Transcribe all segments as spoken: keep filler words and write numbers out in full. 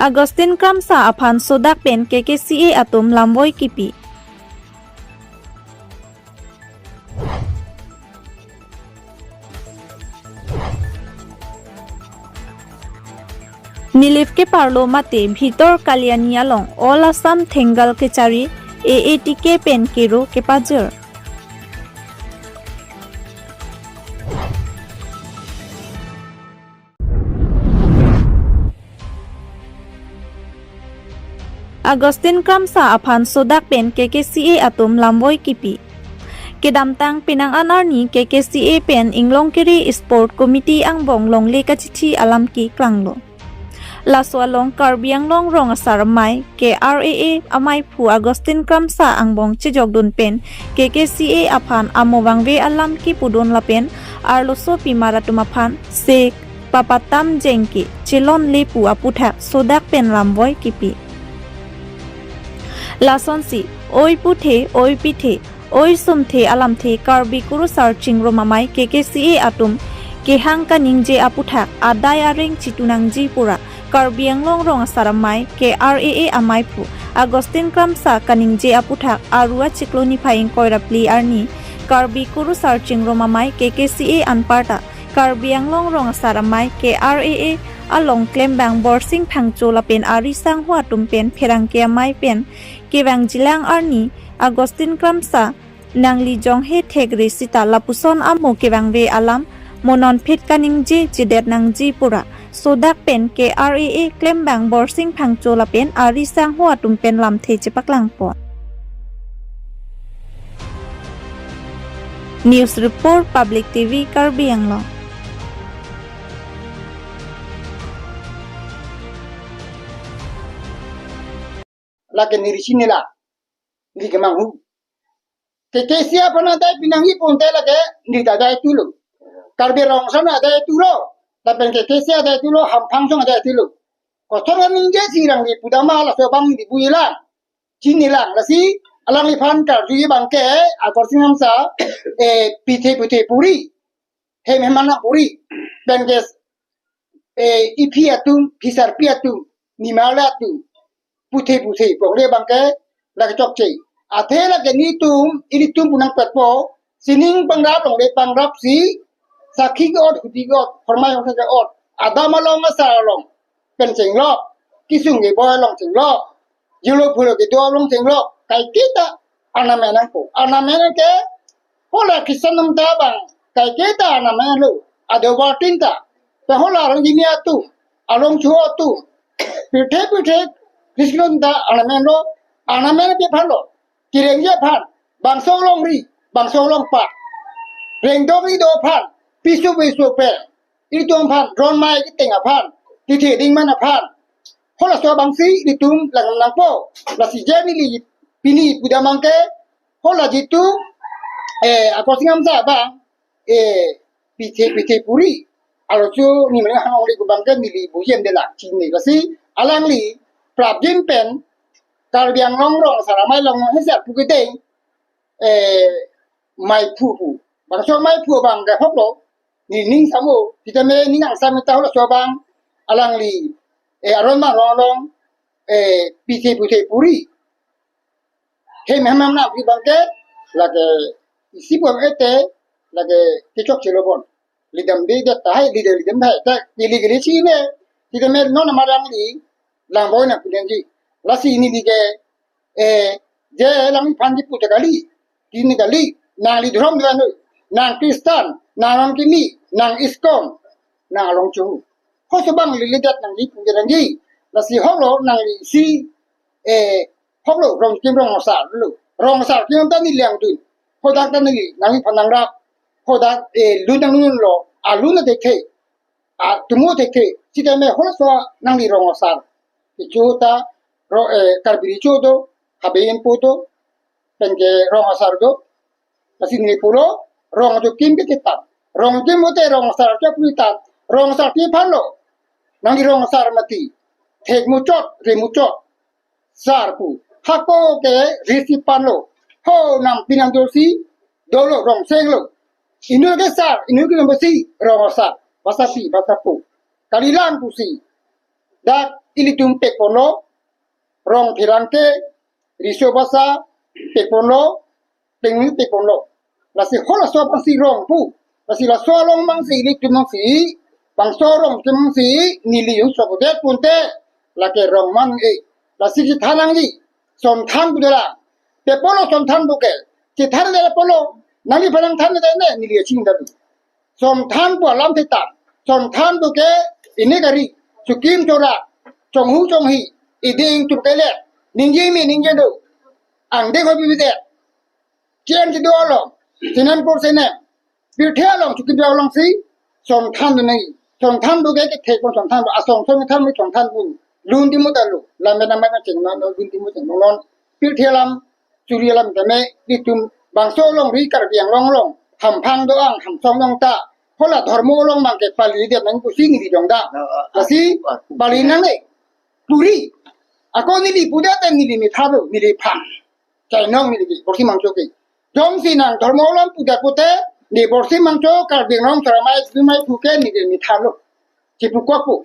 Augustine Kramsa aphan sodak pen K K C A atum lamvoi kipi. Nilip keparlo mate Bhitor Kalyani along All Assam Thengal Kachari A A T K pen kero kepajor. Augustine Kramsa aphan sodak pen K K C A atum lamvoi kipi. Kedamtang penang an arni K K C A pen Inglongkiri Sport Committee angbong longle kachithi alam keklanglo. Laso along Karbi Anglong Rong Asar Amei, K R A A, amaiphu Augustine Kramsa angbong chejokdun pen K K C A aphan amo vangve alam kepudun lapen arloso pimar atum aphan sek papatam jengke chelonle pu aputhak sodak pen lamvoi kipi. Lasonsi, oi puthe, oi pithe, oi sumthe alamthe Karbi Kurusar Chingrum Amei K K C A atum kehang kaningje aputhak adai areng chitunangji pura Karbi Anglong Rong Asar Amei, K R A A, amaiphu Augustine Kramsa kaningje aputhak aru achiklo niphai ingkoi ra phli arni Karbi Kurusar Chingrum Amei K K C A anparta Karbi Anglong Rong Asar Amei, K R A A, along klembang Borsing Phangcho lapen ari sangho atum pen pherangke amei pen kevangjilang arni Augustine Kramsa nangli jonghe thekre sita lapuson amo kevangve alam mo non phit kaningje jedet nangji pura sodak pen K R A A klembang Borsing Phangcho lapen ari sangho atum pen lamthe chepaklangpon. News Report, Public T V, Karbi Anglong. Lake neli chinine la, neli kemanghu. K K C A aphan adai pinangji pute lake neli ta adai tulo. Karbi Rong Asar adai tulo. Lapen K K C A adai tulo, hamphang song adai tulo. Kothon kaningje si rang di pudama laso abang di builang. Chinilang lasi alangliphan karju abangke Augustine Kramsa, eh, pithe puthe puri. Hem hem anak puri. Pen ke, eh, iphi atum, phisarpi atum, nimarli atum, puthe puthe pongle abangke lake chokche. Athe lake nelitum, ilitum pu nangpetpo, sining pangrap longle pangrap si, sakhi ke-ot, hudi ke-ot, hormai hongse ke-ot, adam along asar along pen chenglok, kisung keboi along chenglok, jolo phulo kedo along chenglok, kaiketa ornament nangpo. Ornament ke, hala Christian atum ta abang, kaiketa ornament lo, ado batin ta. Pen hala arong kimi atum, along chuho atum, pirthe pirthe, Christian ta ornament lo, ornament ke aphan lo, kerengji aphan, bangso longri, bangso longpat, rengdok rido aphan, piso piso pen, ilitum aphan, ron mai keteng aphan, tithe dingman aphan. Halaso abangsi ilitum lang nangpo. Lasi je neli pini pudamang ke, hala jitu, eh, Augustine Kramsa abang, eh, pithe pithe puri. Alocho ni mene hang ongli kubang ke neli bujem de la chini. Lasi alangli prapjin pen Karbi Anglong Rong Asar Amei along hesar pu kedeng, eh, maiphu pu. Bangso maiphu abang ke hoklo, nening samo, sitame ning angsam ta halaso abang, alangli, eh, aron ma rong along, eh, pithe puthe puri. Hem hem nam abang ke, lake isi pu ete, lake kechokche lo bon. Lidam de de tahai, lidam lidam hai, ta, ili ili chine, sitame non amar alangli, lang boi na pulenji. Lasi neli ke, eh, je alangphan kipu ta kali, kini kali, nangli dhorom dua nu, nang Christian, nang ram kimi, nang ISKCON, nang along chuhu. Halaso abang lili dat nangli pu nangji. Lasi hoklo nangli si, eh, hoklo Rong Kim Rong Asar lo. Rong Asar Kim ta neli langdun. Hadak ta neli, nangliphan nangrap. Hadak, eh, lun nanglunlo. Alun na dekhe. Atumu thekthe, sitame halaso nangli Rong Asar kecho ta, ro, eh, Karbi Recho do, Habe Empo do, pen ke Rong Asar do, lasi neli pulo, rong ajo kim ke ketan. Rong kim mate Rong Asar ke pulitan. Rong Asar ke aphan lo. Nangli Rong Asar mati. Thek muchot, re muchot. Sar pu. Hako ke risi panlo. Ho nang pinang dosi, dolo rong seng lo. Inut ke sar, inut ke besi, Rong Asar. Basa si, basa pu. Kalilang pusi. Dak ilitum pekponlo, rong pherangke, riso basa pekponlo, tengni pekponlo. Lasi halaso aphansi rong pu. Lasi laso along mangsi ilitum mangsi, bangso rong ke mangsi, neli jongsi sok det pute, lake rong man e. Lasi chethan nangji, son than pu dolang. Pepolo son than pu ke, chethan det polo, nangliphan nangthan det ne, neli aching dadu. Son than pu alam thektan. Son than pu ke, ini kari, sukim chora, chonghu chonghi, iding chukele, ningje me ningje do, angdeng ho bibi det. Chen si do along, senen por senen. Pirthe along, chukim alongsi, son than do nai. Son than do ke ke thek pon son than do. Asong son than mi son than do. Lun di mo ta lo. Lam na ma cheng non, lun di mo cheng non. Pirthe alam, churi alam tame, ilitum bangso alongri Karbi Anglong along. Hamphang do-an, hamsong do-an ta. Hala dhormo along abang ke pali det nang pusi neli jongda. Lasi, pali nangne. Puri. Ako neli pu det te neli mitha do, neli phang. Chainong neli ke, Borsi Mangcho ke. Jongsi nang dhormo along pu det pute, ne Borsi Mangcho, Karbi Anglong Saramai, Dumai pu ke neli ke mitha lo. Chepukok pu.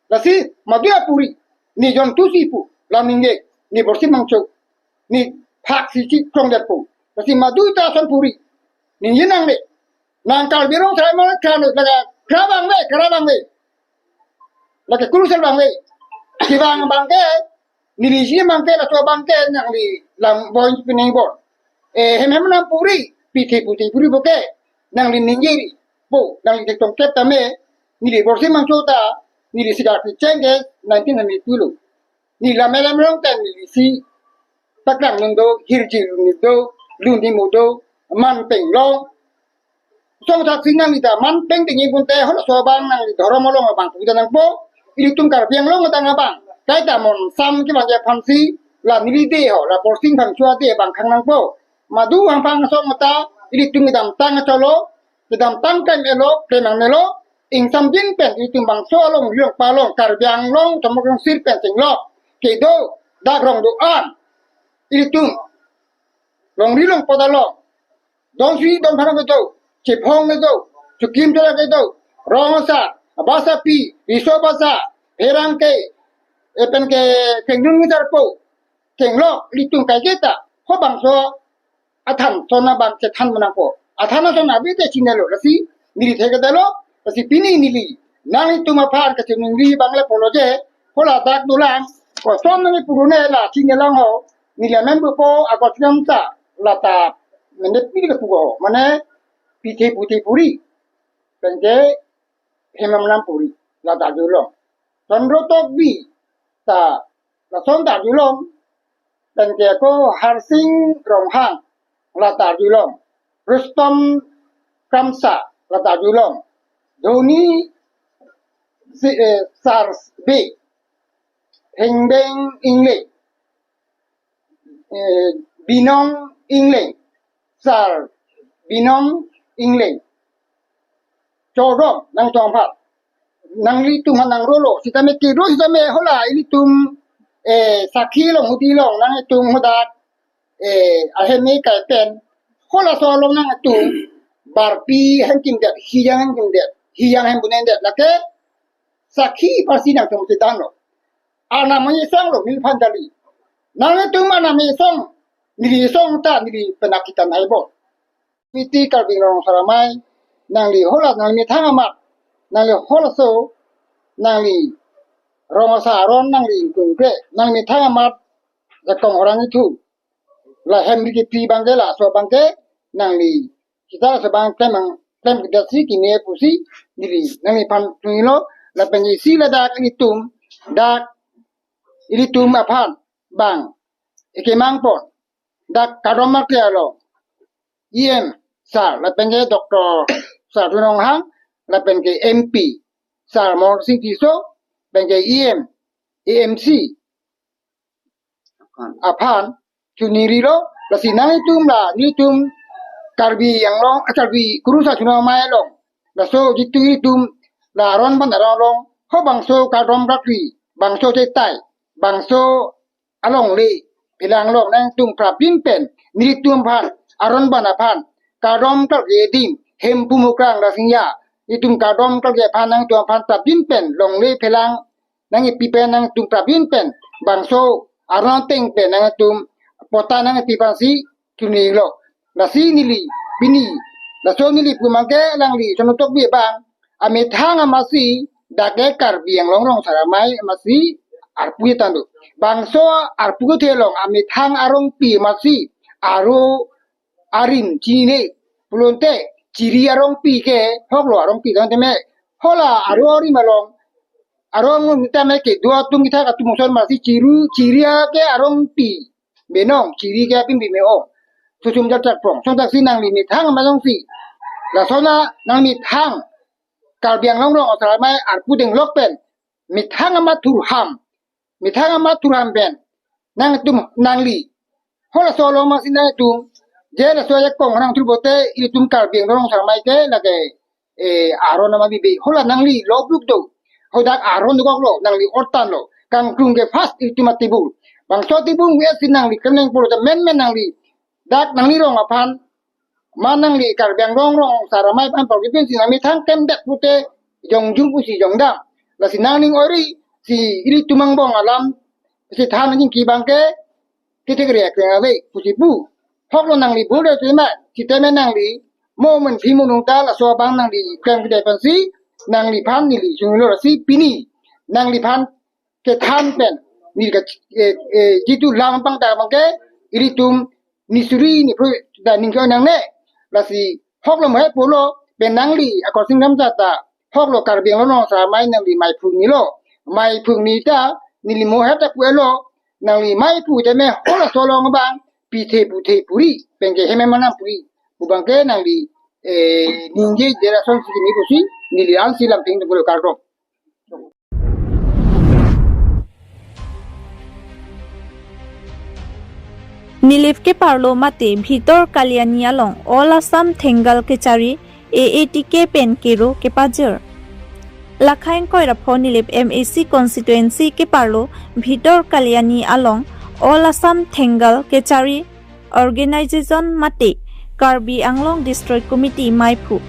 Lasi, madu apuri, ne jontu si pu, lam ningje, ne Borsi Mangcho, ne phak si chikrong det pu. Lasi madu ta son puri, ningje nangne. Nang Karbi Anglong Saramai khan, lake kra abang le, kra abang le. Lake kurusel abang le. Kevang abang ke, neli ji abang ke, laso abang ke, nangli lam boy pining bor. Eh, hem hem nang puri, pithe puthe puri bo ke, nangli ningje ri. Bo, nangli tek tong kep tame, neli Borsi Mangcho ta, neli sigar pi cheng ke, nineteen ninety-two lo. Neli lam elam rong ta, neli si, paklang nung do, hirji lun do, lun di mo do, man peng long. Song sak si nangli ta man peng tinggi pun te halaso abang nangli dhormo along abang pu ta nangpo. Ilitum Karbi Anglong ta nang abang. Kaita mon sam kevang aphansi la neli de ho, la Borsi Mangcho de abang khang nangpo. Madu hamphang song ta ilitum kedamtang cholo, kedamtang kan elo, klemang nelo, ingsam din pen ilitum bangso along, liong palong, Karbi Anglong, tomok long sir pen sing lo. Kedo, dak rong do-an. Ilitum longri longpo ta lo. Don si don phan kedo, chephong kedo, chukim chora kedo, rong asar, basa pi, riso basa, pherangke, epen ke kengnun ngi sarpo, kenglok, ilitum kai ke ta, ho bangso athan son abang chethan nangpo. Athan son abi te chine lo, lasi neli thek ta lo, lasi pini neli nanglitum aphan kachiningri abang le polo je, hala dak dolang, koson nangli purune la chine lang ho, neli amen bupo, ako chingam ta, lata, mene pini ke pugo, mane, pithe puthe puri, pen ke, hem nam puri, lata julong. Chandra Tokbi, ta, lason ta julong, pen ke ako Harsing Ronghang, lata julong. Rustom Kramsa, lata julong. Dhoni si, eh, Sars Bey, Hengbeng Ingle, eh, Binong Ingle, Sar Binong Ingle. Chodong nangchong aphan. Nanglitum aphan nangrolo. Sitame kedo sitame hala ilitum, eh, sakhi long hudi long nanglitum hadak, eh, ahem me kai pen. Halaso along nanglitum barpi hem kimdet, hiyang hem kimdet, hiyang hem bunen det. Lake sakhi aphansi nangtum chethan lo. Anam anisong lo, neli phan dali. Nanglitum anam anisong, neli song ta, neli penak kitan hai bo. Piti Karbi Anglong Saramai, nangli hala, nangli methang amat, nangli halaso, nangli rong asar aron, nangli ingkung kre, nangli methang amat, jakong orang itu. La hem ri kepri abang ke, laso abang ke, nangli, kita laso abang klem ang, klem kita si kine pusi, neli, nangli phan tuni lo, lapen isi ladak ilitum, dak ilitum aphan, bang, ikemang pon, dak kadom mak ya lo, E M, sar, lapen ke Doctor Sarthe Ronghang, lapen ke M P, sar Amarsing Tisso, lapen ke E M, A M C, aphan, chuningri lo, lasi nanglitum la, nelitum, Karbi Anglong, eh, Karbi kurusar chunong mai along. Laso jitu ilitum, la aron abang aron along, ho bangso kadom kakri, bangso chetai, bangso alongle, phelang along nangtum prapjin pen, nelitum aphan, aron abang aphan, kadom kalke adim, Hemphu Mukrang Rangsing Ya, itum kadom kalke aphan nangtum aphan prapjin pen, longle phelang, nangkepi pen nangtum prapjin pen bangso aron ateng pen nangtum patta nangkepi aphansi chunilo. Lasi neli pini laso neli pu abangke alangli Sono Tokbi abang amethang amatsi dak ke Karbi Anglong Rongsolamai amatsi arpu tanglo. Bangso arpu kethe along amethang arongpi amatsi aro arim chinine pulote chiri arongpi ke hoklo arongpi tangte me hala aro arim along arong tame kedo atum kethak atum ason amatsi chiru chiri ke arongpi binong chiri ke apin bi me-ong. Susum jatrak prong. Sontaksi nangli methang amat alongsi lason nangmethang Karbi Anglong Rongsolamai arpu denglok pen methang amat thurham, methang amat thurham pen nangtum nangli halaso along amatsi nangtum je laso ajakong nangthur pulote ilitum Karbi Anglong Rongsolamai ke lake eh, aron amat bibe hala nangli lo bluk do. Hadak aron dokoklo nangli ortan lo. Kangtung ke first ilitum atibur. Bangso atibur we si nangli keneng pulote menmen nangli dak nangli rong aphan ma nangli Karbi Anglong Rongsolamai aphan parkipin si nangmethang tem dak pulote jongjung pusi jongdam. Lasi nangning ori si ilitum angbong alam si than jingki abangke kethek riak riak ave pusi pu. Hoklo nangli bur de tema sitame nangli mo men phi mo nung ta laso abang nangli klem kede aphansi nangliphan neli chunilo lasi pini nangliphan kethan pen neli ka eh, eh, jitu lam pangta abangke ilitum nisuri ni pro da ning ko nangne lasi hoklo mo he pulo pen nangli akor singram jata hoklo Karbi Anglong Rongsolamai nangli maiphung nilo. Maiphung ni ta neli mo he ta pu-elo nangli maiphung tame halaso along abang pithe puthe puri pen ke heme manam puri pu abangke nangli eh ningje jera son si ni pusi neli ansi lam ping dulu kardom. Nilip keparlo mate Bhitor Kalyani along All Assam Thengal Kechari A A T K pen kero kepajir. Lakhai ingkoi ra pho Nilip M A C constituency keparlo Bhitor Kalyani along All Assam Thengal Kechari Organization mate Karbi Anglong District Committee maiphu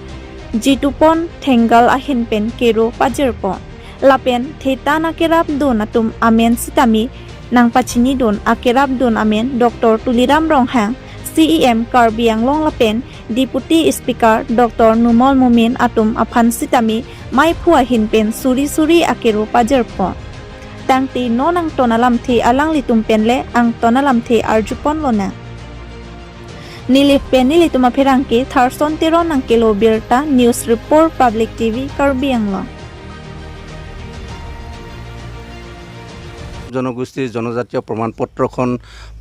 Jitupon Thengal ahin pen kero pajirpon. Lapen thetan akerapdun atum amen sitame nangpachinidun akerapdun amen Doctor Tuliram Ronghang, C E M Karbi Anglong lapen Deputy Speaker Doctor Numal Momin atum aphan sitame maiphu ahin pen suri suri akero pajirpon. Tangte non angton alamthe alanglitum pen le angton alamthe arjupon lonang. Nilip pen nelitum apherangke Tharson Teron nangkelo birta, News Report, Public T V, Karbi Anglong. জনগোষ্ঠীৰ জনজাতীয় প্ৰমাণপত্ৰখন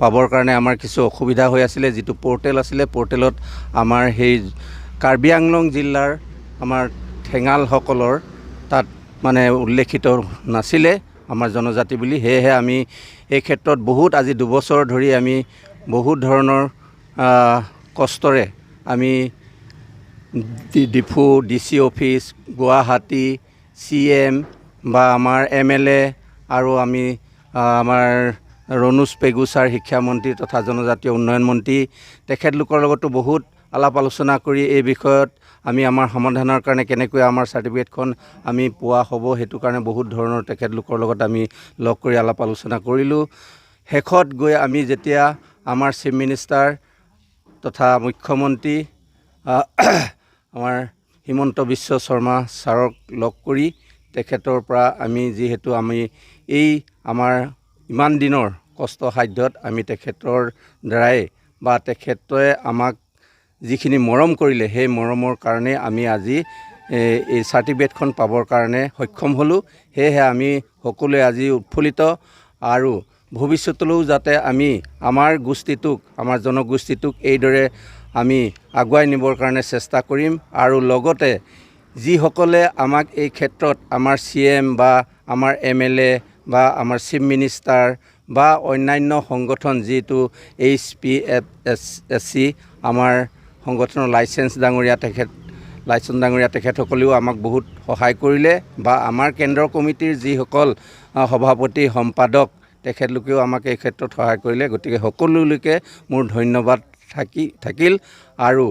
পাবৰ কাৰণে আমাৰ কিছু অসুবিধা হৈ আছিলে। যিটো পৰ্টেল আছিলে, পৰ্টেলত আমাৰ সেই কাৰ্বি আংলং জিলাৰ আমাৰ ঠেঙালসকলৰ তাত মানে উল্লেখিত নাছিলে আমাৰ জনজাতি বুলি। সেয়েহে আমি এই ক্ষেত্ৰত বহুত, আজি দুবছৰ ধৰি আমি বহুত ধৰণৰ, আহ, কষ্টৰে আমি ডি-, Diphu D C office, Guwahati, C M বা আমাৰ এম এল এ আৰু আমি, আহ, আমাৰ ৰণোজ পেগু ছাৰ, শিক্ষামন্ত্ৰী তথা জনজাতীয় উন্নয়ন মন্ত্ৰী, তেখেতলোকৰ লগতো বহুত আলাপ আলোচনা কৰি এই বিষয়ত আমি আমাৰ সমাধানৰ কাৰণে কেনেকৈ আমাৰ চাৰ্টিফিকেটখন আমি পোৱা হ'ব, সেইটো কাৰণে বহুত ধৰণৰ তেখেতলোকৰ লগত আমি লগ কৰি আলাপ আলোচনা কৰিলোঁ। শেষত গৈ আমি যেতিয়া আমাৰ চিফ মিনিষ্টাৰ তথা মুখ্যমন্ত্ৰী, আহ, আমাৰ হিমন্ত বিশ্ব শৰ্মা ছাৰক লগ কৰি তেখেতৰ পৰা আমি যিহেতু আমি এই আমাৰ ইমান দিনৰ কষ্টসাধ্যত আমি তেখেতৰ দ্বাৰাই বা তেখেতে আমাক যিখিনি মৰম কৰিলে, সেই মৰমৰ কাৰণে আমি আজি, এ, এই চাৰ্টিফিকেটখন পাবৰ কাৰণে সক্ষম হ'লোঁ। সেয়েহে আমি সকলোৱে আজি উৎফুল্লিত আৰু ভৱিষ্যতলৈও যাতে আমি আমাৰ গোষ্ঠীটোক, আমাৰ জনগোষ্ঠীটোক এইদৰে আমি আগুৱাই নিবৰ কাৰণে চেষ্টা কৰিম। আৰু লগতে যিসকলে আমাক এই ক্ষেত্ৰত, আমাৰ চি এম বা আমাৰ এম এল এ বা আমাৰ চিফ মিনিষ্টাৰ বা অন্যান্য সংগঠন, যিটো এইচ পি এফ এছ, এছ চি, আমাৰ সংগঠনৰ লাইচেন্স ডাঙৰীয়া, তেখেত, লাইচেন্স ডাঙৰীয়া তেখেতসকলেও আমাক বহুত সহায় কৰিলে বা আমাৰ কেন্দ্ৰ কমিটিৰ যিসকল, আ, সভাপতি, সম্পাদক, তেখেতলোকেও আমাক এই ক্ষেত্ৰত সহায় কৰিলে। গতিকে সকলোলৈকে মোৰ ধন্যবাদ থাকি, থাকিল। আৰু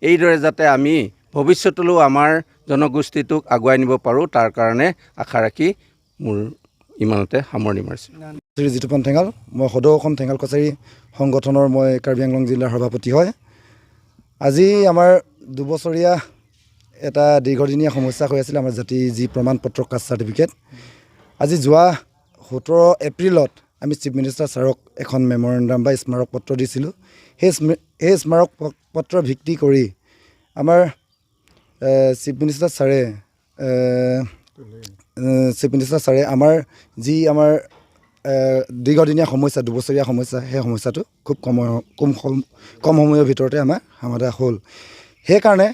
এইদৰে যাতে আমি ভৱিষ্যতলৈও আমাৰ জনগোষ্ঠীটোক আগুৱাই নিব পাৰোঁ, তাৰ কাৰণে আশা ৰাখি মোৰ ইমানতে সামৰণি মাৰিছোঁ। শ্ৰী জিতুপন ঠেঙাল, মই সদৌ অসম ঠেঙাল কছাৰী সংগঠনৰ মই কাৰ্বি আংলং জিলাৰ সভাপতি হয়। আজি আমাৰ দুবছৰীয়া এটা দীৰ্ঘদিনীয়া সমস্যা হৈ আছিলে আমাৰ জাতি যি প্ৰমাণ পত্ৰ, কাষ্ট চাৰ্টিফিকেট। আজি যোৱা সোতৰ এপ্ৰিলত আমি চিফ মিনিষ্টাৰ ছাৰক এখন মেমৰেণ্ডাম বা স্মাৰক পত্ৰ দিছিলোঁ। সেই স্ম-, সেই স্মাৰক প-, পত্ৰ ভিত্তি কৰি আমাৰ, এ, চিফ মিনিষ্টাৰ ছাৰে, এ, এ, চিফ মিনিষ্টাৰ ছাৰে আমাৰ যি আমাৰ, এ, দীৰ্ঘদিনীয়া সমস্যা, দুবছৰীয়া সমস্যা, সেই সমস্যাটো খুব কম, কম সম-, কম সময়ৰ ভিতৰতে আমাৰ সমাধা হ'ল। সেইকাৰণে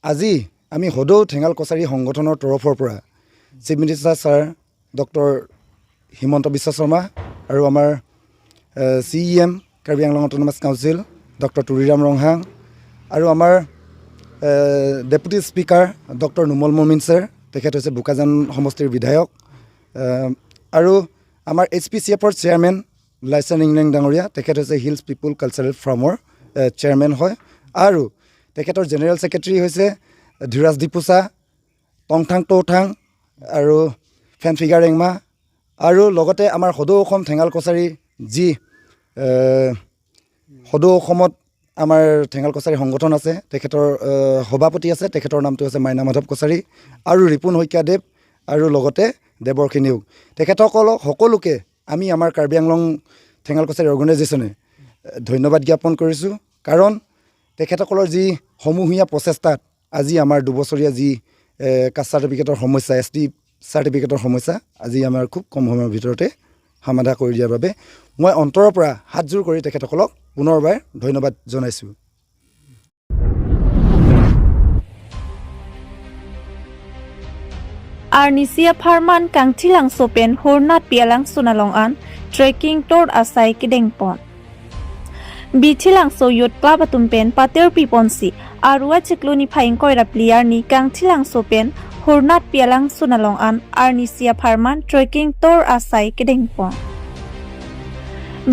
আজি আমি সদৌ ঠেঙাল কছাৰী সংগঠনৰ তৰফৰ পৰা chief minister sir doctor Himanta Biswa Sarma আৰু আমাৰ, এ, C E M Karbi Anglong autonomous council doctor Tuliram Ronghang আৰু আমাৰ, এ, deputy speaker doctor Numal Momin sir, তেখেত হৈছে বোকাজান সমষ্টিৰ বিধায়ক, এ, আৰু আমাৰ এইচ পি চি এফৰ চেয়াৰমেন লাইচেন ইংলেং ডাঙৰীয়া, তেখেত হৈছে হিলছ পিপুল কালচাৰেল ফৰামৰ, এ, চেয়াৰমেন হয় আৰু তেখেতৰ জেনেৰেল ছেক্ৰেটাৰী হৈছে ধীৰাজ ডিপুচা, টংথাং টৌথাং আৰু ফেনফিগাৰ ৰেংমা আৰু লগতে আমাৰ সদৌ অসম ঠেঙাল কছাৰী যি, এ, সদৌ অসমত আমাৰ ঠেঙাল কছাৰী সংগঠন আছে, তেখেতৰ, এ, সভাপতি আছে, তেখেতৰ নামটো হৈছে মাইনা মাধৱ কছাৰী আৰু ৰিপুণ শইকীয়া দেৱ আৰু লগতে দেৱৰ্ষি নেওগ। তেখেতসকলক সকলোকে আমি আমাৰ কাৰ্বি আংলং ঠেঙাল কছাৰী অৰ্গেনাইজেশ্যনে, এ, ধন্যবাদ জ্ঞাপন কৰিছোঁ, কাৰণ তেখেতসকলৰ যি সমূহীয়া প্ৰচেষ্টাত আজি আমাৰ দুবছৰীয়া যি, এ, কাষ্ট চাৰ্টিফিকেটৰ সমস্যা, এছ টি চাৰ্টিফিকেটৰ সমস্যা আজি আমাৰ খুব কম সময়ৰ ভিতৰতে সমাধা কৰি দিয়াৰ বাবে মই অন্তৰৰ পৰা হাতযোৰ কৰি তেখেতসকলক পুনৰবাৰ ধন্যবাদ জনাইছোঁ। Arnisi apharman Kangthilangso pen Hornatpi alangsun along an trekking tour asai kedengpon. Bithilangso Youth Club atum pen patirpiponsi Arua chiklo niphai ingkoi ra phli arni Kangthilangso pen Hornatpi alangsun along an arnisi apharman trekking tour asai kedengpon.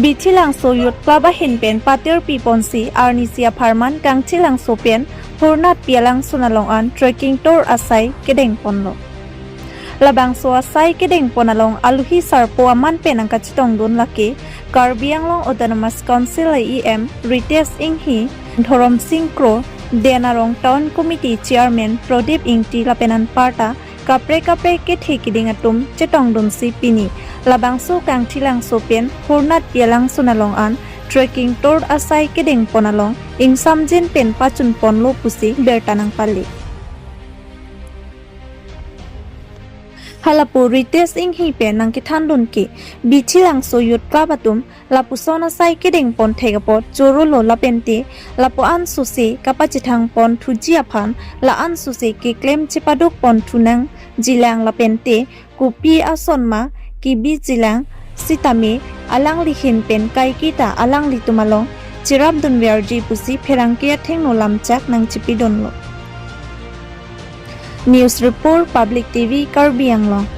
Bithilangso Youth Club ahin pen patirpiponsi arnisi apharman Kangthilangso pen Hornatpi alangsun along an trekking tour asai kedengponlo. Labangso asai kedengpon along aluhi sarpo aman pen nangkachetongdun lake Karbi Anglong Autonomous Council E M Ritesh Enghi, Dhoromsing Kro, Denarong Town Committee Chairman Prodip Ingti lapen anparta kaprek kaprek kethe kiding atum chetongdunsi pini labangso Kangthilangso pen Hornatpi alangsun along an trekking tour asai kedengpon along ingsamjin pen pachunponlo pusi birta nangpali. Halapu Ritesh Enghi pen nangkethandun ke Bithilangso Youth Club atum lapuson asai kedengpon thek apot chorolo lapente lapu-an sose kapachethangpon thuji aphan la-an sose keklem chepadukpon thunangjilang lapente kopi ason ma kebijilang sitame alangli ahin pen kaiketa alanglitum along cherapdunverji pusi pherangke athengno lamchak nangchipidunlo. News Report, Public T V, Karbi Anglong.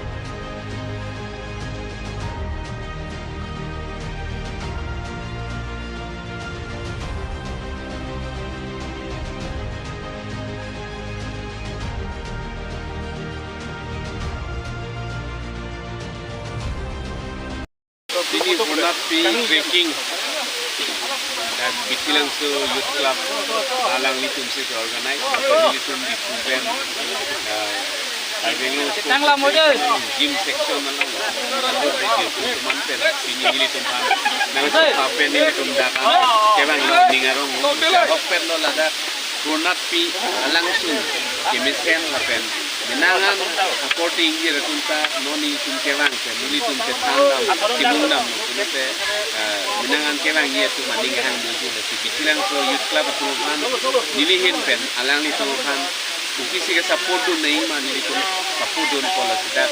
Pini Hornatpi trekking dak Bithilangso Youth Club alanglitum si organize, alanglitum Diphu pen, ah, Karbi Anglong Sports Association gym section along, along de gym teman pen, pini nelitum pan, nang sa pen nelitum dak an, kevang lo ning arong, ahok pen lo ladak, Hornatpi alangsun kemesen lapen menang an akorte ingjir atum ta non nelitum kevang pen nelitum chethan dam, chimung dam, pulote, eh, menang an kevangji atum aning hang dun pulote Bithilangso Youth Club atum aphan neli ahin pen alanglitum aphan kopisi ke support dun nangji ma nelitum support dunpo lasi dak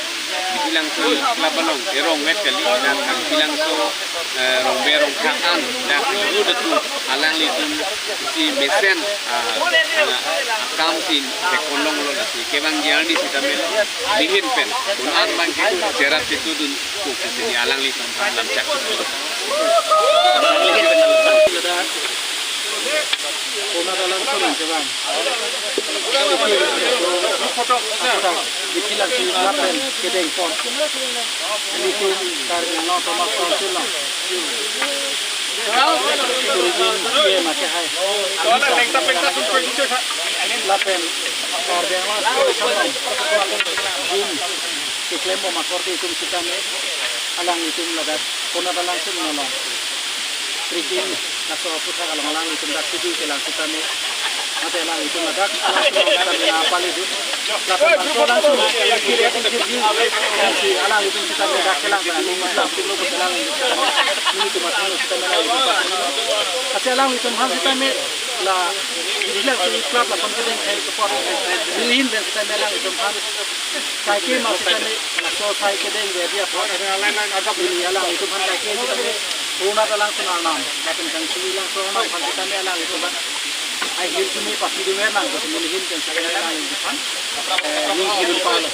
Bithilangso Youth Club along erong vet kali, dak Kangthilangso, eh, Rongbe Rongkha an dak youth atum alanglitum si mesen, ah, ah, akam si theklonglo lasi kevangji arni sitame neli ahin pen un-an abang ke cherap chetudun ko pusi neli alanglitum aphan lamchak. Konat alang ason nangkevang. Aputhak Bithi Langso lapen kedengpon. Nelitum Karbi Anglong Autonomous Council along tourism C M akehai lapen Karbi Anglong Tourism along gym keklembom akorte itum sitame alanglitum ladak konat alang ason along trekking laso aputhak along alanglitum dak kedo kelang sitame, mate alanglitum ladak alang ason sitame nangpale dun. Lapen bangso alang ason kiri atum kirji, si alanglitum sitame dak kelang pen aning matlap tumlo pu alanglitum sitame, nelitum atum sitame alanglitum. Lasi alanglitum aphan sitame la Bithi Langso club lason kedeng hai kepot nelihin pen sitame alanglitum aphan kaike ma sitame laso sai kedeng vedi apot neli alanglitum aphan kaike sitame konat alang ason arnam lapen Kangchili Langso arnam aphan sitame alanglitum aphan ahirjume pasidunver nang pusi nelihin pen sitame alanglitum aphan, eh, lung kirim palo.